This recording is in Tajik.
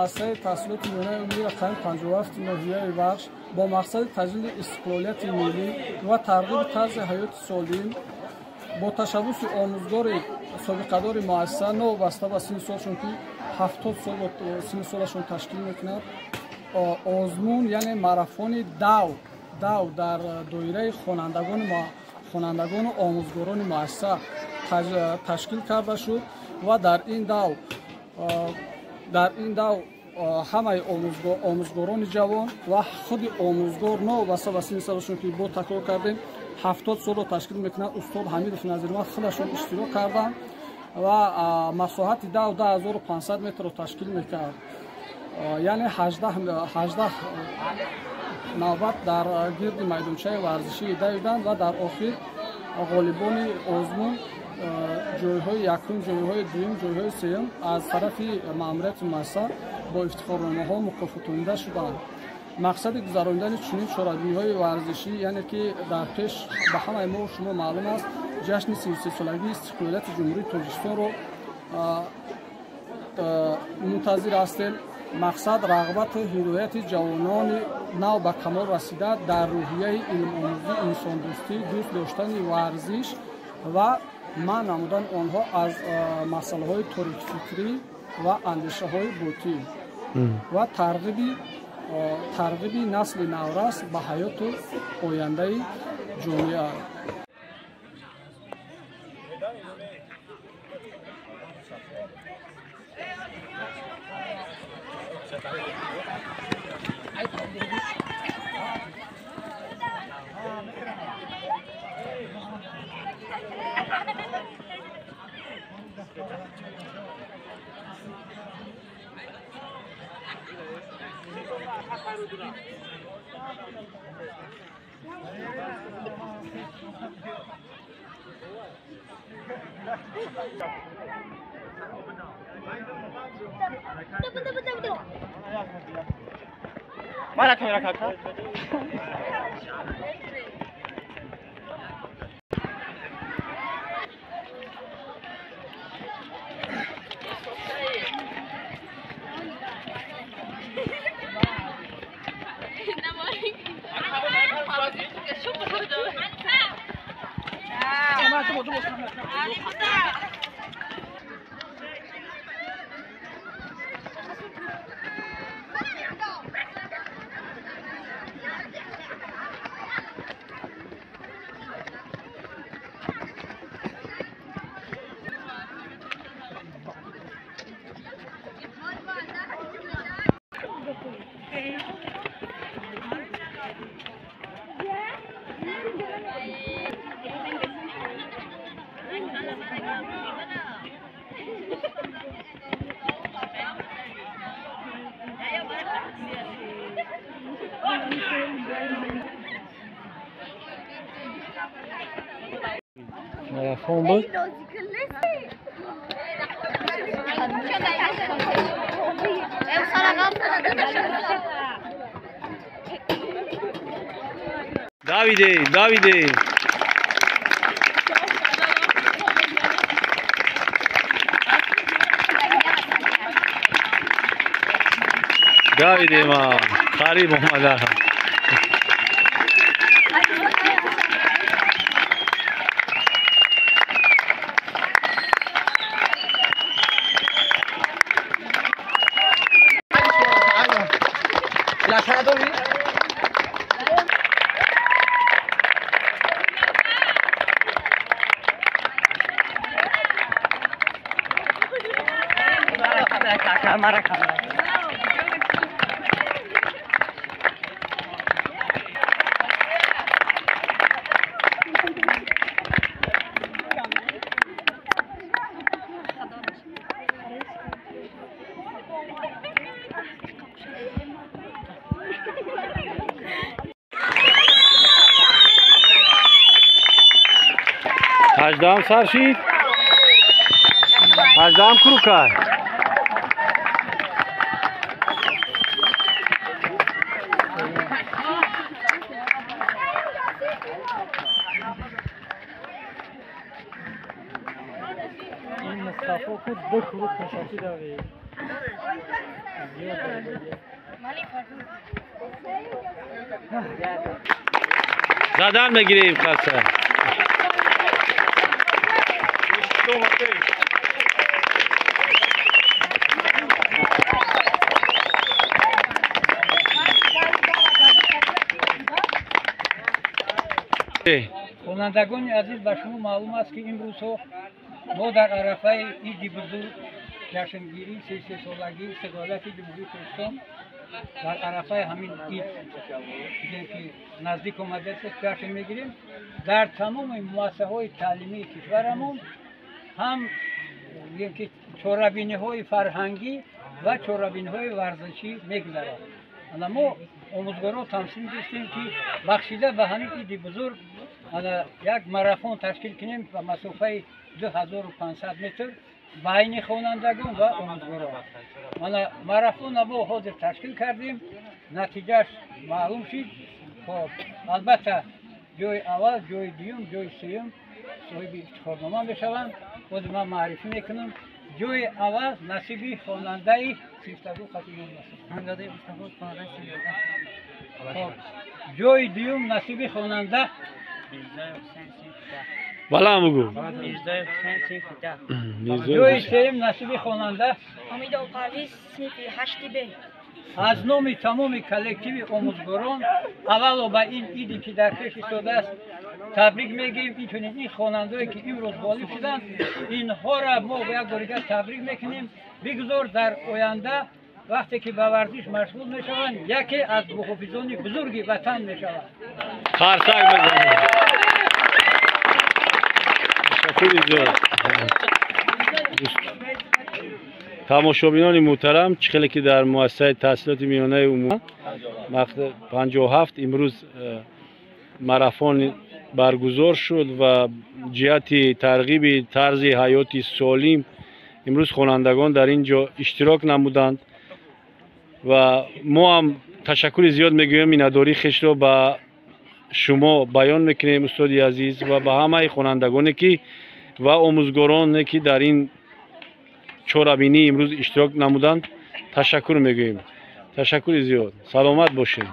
Муассисаи таҳсилоти миёнаи умумии рақами 57 ноҳияи Вахш бо мақсади таҷлили истиқлолияти миллӣ ва тарғиби тарзи ҳаёти солим бо ташаббуси омӯзгори собиқадори муассиса новобаста ба синни солшон, ки 70 сол синни солашон ташкил мекунад, озмун, яъне марафони дав дар доираи хонандагону омӯзгорони муассиса ташкил карда шуд ва дар ин дав ҳамаи омӯзгорони ҷавон ва худи омӯзгор новобаста ба синни солашон, ки бо такрор кардем 70 солро ташкил мекунад, устод Ҳамидов Назирмат худашон иштирок карданд ва масоҳати дав 2500 метрро ташкил мекард, яъне 18 навбат дар гирди майдончаи варзишӣ давиданд ва дар охир ғолибони озмун ҷойҳои якум, ҷойҳои дуюм, ҷойҳои сеюм аз тарафи маъмурияти муассиса бо ифтихорномаҳо мукофотонида шуданд. Мақсади гузаронидани чунин чорабиниҳои варзишӣ, яъне ки дар пеш ба ҳамаи мо шумо маълум аст, ҷашни 33-солагии истиқлолияти Ҷумҳурии Тоҷикистонро мунтазир ҳастем. Мақсад рағбату ҳидояти ҷавонони нав ба камол расида дар рӯҳияи илмомӯзӣ, инсондӯстӣ, дӯст доштани варзиш ва манъ намудани онҳо аз масъалаҳои торикфикрӣ ва андешаҳои ботил ва тарғиби насли наврас ба ҳаёту ояндаи ҷомеа. Марафон буд. Davide, Davide. Davide ма қариб омада. Ҳаждаҳам сар шид, ҳаждаҳам куру кард. Ин Мустафо ку ду круг пешакӣ давид. Задан мегирем қаса. Хонандагони азиз, ба шумо маълум аст, ки имрӯзҳо мо дар арафаи иди бузург, ҷашнгирии 33-солагии истиқлолияти Ҷумҳурии Тоҷикистон, дар арафаи ҳамин ид, ки наздик омадааст, ҷашн мегирем. Дар тамоми муассисаҳои таълимии кишварамон ҳам ки чорабиниҳои фарҳангӣ ва чорабиниҳои варзишӣ мегузарад. Ана мо омӯзгорон тасмим гирифтем, ки бахшида ба ҳамин иди бузург ана як марафон ташкил кунем ба масофаи 2500 метр байни хонандагон ва омӯзгорон. Ана марафона мо ҳозир ташкил кардем, натиҷааш маълум шид. Хоб, албатта, ҷои аввал, ҷои дуюм, ҷои сеюм соҳиби ифтихорнома мешаванд. Ҳозир ман маърифӣ мекунам. Ҷои аввал насиби хонандаи синфтагу ҷои дуюм насиби хонанда Баланд бугу. Ҷои сеюм насиби хонанда Ҳамидов Парвиз, синфи 8 Б. Аз номи тамоми коллективи омӯзгорон аввало ба ин иде, ки дар пеш истодааст, табрик мегӯем. Инчунин ин хонандое, ки имрӯз ғолиб шуданд, инҳоро мо як бори дигар табрик мекунем. Бигузор дар оянда, вақте ки ба варзиш машғул мешаванд, яке аз муҳофизони бузурги ватан мешаванд. Қарсак бизанед. Ташаккури зиёд. Тамошобинони муҳтарам, чӣ хеле ки дар муассисаи таҳсилоти миёнаи умумӣ 57 имрӯз марафон баргузор шуд ва ҷиҳати тарғиби тарзи ҳаёти солим имрӯз хонандагон дар ин ҷо иштирок намуданд ва мо ҳам ташаккури зиёд мегӯем, миннатдории хешро ба шумо баён мекунем, устоди азиз, ва ба ҳамаи хонандагоне ки ва омӯзгороне, ки дар ин чорабинӣ имрӯз иштирок намуданд, ташаккур мегӯем. Ташаккури зиёд, саломат бошед.